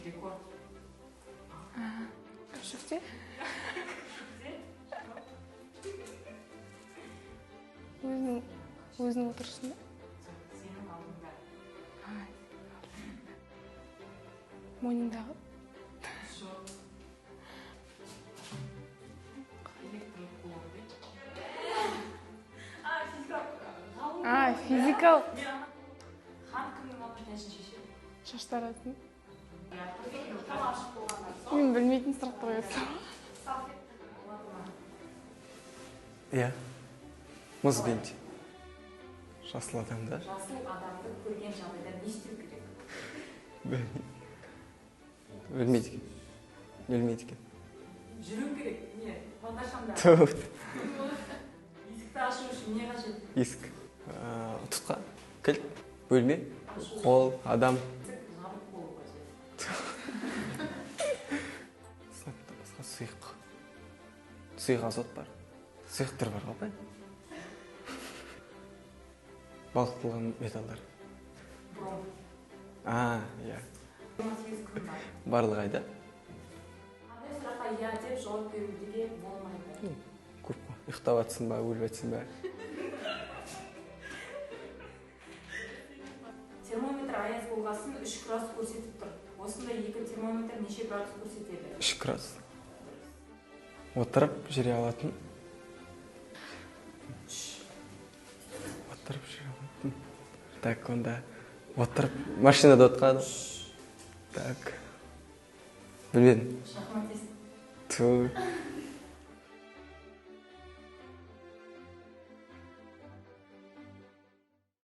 Рекорд. Шүфте. Өзінің өзінің отырысында. Сенің алдыңда. Мойнындағы. Жоқ. Электрлік кулон. А, физикалық. А, физикалық. Хан кімнің алдына шашын шешеді? Шаштаратын. Иә. Тамақ ішіп болғаннан соң. Мен білмейтін сұрақты қоясың. Салфетка болады ма? Иә. Мұз бенти. Жасыл адамды. Жасыл адамды көрген жағдайда не істеу керек? Білмеймін. Білмейді екен. Білмейді екен. Жүру керек. Не, бағдаршамда. Ту. Есікті ашу үшін не қажет? Есік. Тұтқа. Кілт. Бөлме. Қол. Адам. Есік жабық болу қажет. Сыныпта басқа сұйық. Сұйық азот бар. Сұйық түрі бар ғой, апай? Балқытылған металдар. Бром. А, иә. 28 күн бар. Барлық айда. Қандай сұраққа иә деп жауап беруге болмайды? Көп қой. Ұйықтап жатсың ба, өліп жатсың ба? Термометр аяз болғасын 3 градус көрсетіп тұр. Осындай екі термометр неше градус көрсетеді? 3 градус. Отырып жүре алатын. Отырып жүре алатын. Так, онда отырып машинада отырған. Так. Білмедім. Шахматист. Ту.